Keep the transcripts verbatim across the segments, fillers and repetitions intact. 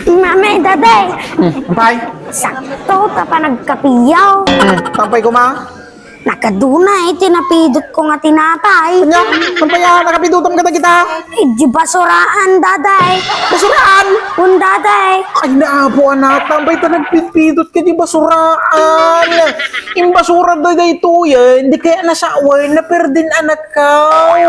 Mami, Daday. Hmm, apay? Sakto, ta panagkapiyo. Hmm, apay koma? Nakaduna iti napidotko nga tinapay. Ania? Apay a nakapidotam kadagita? Idiay basuraan, Daday. Basuraan? Wen, Daday. Ay, naapo, anak. Apay ta nagpidpidot ka idiay basuraan? Imbasura daytoyen, di kaya nasawen, naperdin, anakko.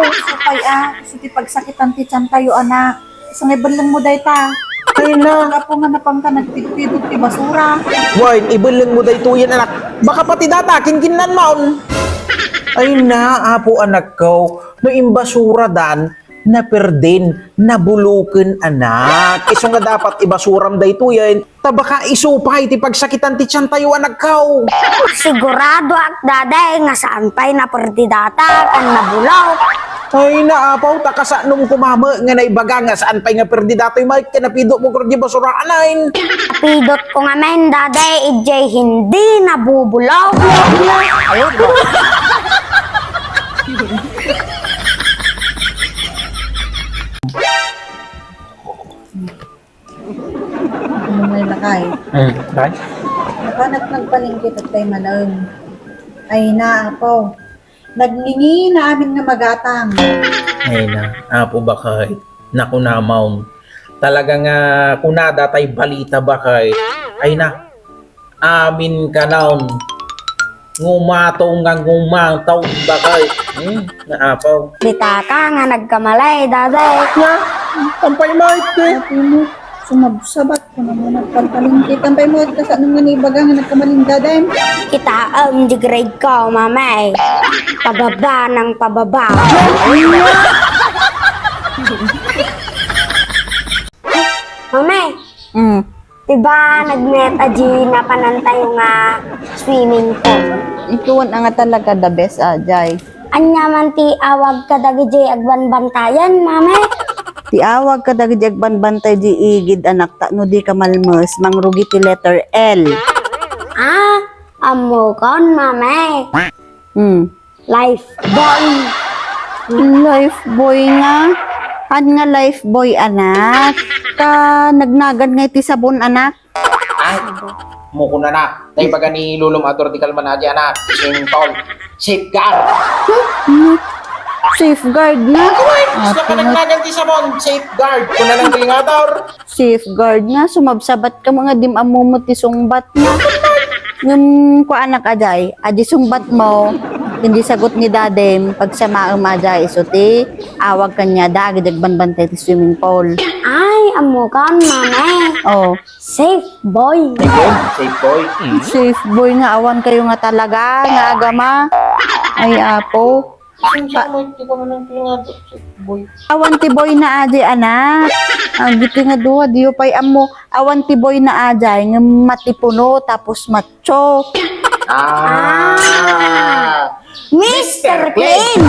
Apay a, iti pagsakitan ti tiantayo, anak. Isu nga ibellengmo dayta. Ay, na. Apo nga napangka nagpidpidot ti basura. Wen, ibellengmo daytoyen, anak. Baka pati data, kinkinnanmon. Ay, na, apo, anakko. No imbasuradan, naperdin, nabuloken, anak. Isu nga dapat ibasuram daytoyen. Ta baka isu pay ti pagsakitan ti tiantayo, anakko. Siguradoak, Daday, nga saan pay naperdi data ken nabulok. Ay, naapaw, ta kasanom koma met nga naibaga nga saan pay nga perdi datoy met ken napidotmo idiay basuraan. Napidotko ngamin, Daday, idiay hindi nabubulok. Ayun. Ano nga yung lakay? Hmm, lakay? Nakanak nagpalengke tattay manen. Ay na, apo. Nagngingina amin nga magatang. Ay na, apo, bakay. Naku, namaw. Talaga nga kunada tay balita, bakay. Ay na, amin kanon. Ngumataw nga ngumataw, bakay. Hmm, naapaw. Ditaka nga nagkamali, Daday. Nga, tampay mo iti. Ati mo, sumabsabat ko na mo nagpalpalingki. Tampay mo, kasanom nga naibaga nga nagkamali, Daday. Kitaem di grade ko, Mami. Pababa ng pababa. Mami. Mm. Diba, nagmet a di napanantayo nga swimming pool? Ikaw nga talaga the best, Ajay. Anya man ti awag kadagiti agbanbantayan, Mami? Ti awag kadagiti agbambantay di igid, anak, ta no di ka malmes, mangrugi ti letter L. Ah, ammokon, Mami. Hmm. Life boy. Life boy nga? An nga life boy, anak? Ka nagnagan nga iti sabon, anak? Ay, mukuna na. Tay baga ni Lulum Ador di Kalmanaji, anak. Singtol. Safeguard. Hmm? Safeguard nga? Ay, basta ka nagnagan ti sabon, safeguard. Kuna nang Lulum Ador. Safeguard nga, sumabsabat ka nga di ammo ti sungbat nga. Ngem kuanak, Ajay, adi sungbat mo, ken di sagut ni Dadem, pagsamaem, Ajay, isu ti awag kaniada, agidagbanbantay ti swimming pool. Ay, ammokon, Mami. Oh. Safe boy. Safe boy. Safe boy nga awan kayo nga talaga, nga agama. Ay, apo. Saan siya may tika man ang pingadot si Boy? Awan ti Boy na Ajay, anak. Ang giti nga duha, diyo pay ammo. Awan ti Boy na Ajay, nga matipuno, tapos matcho. Ah. Mister Clean!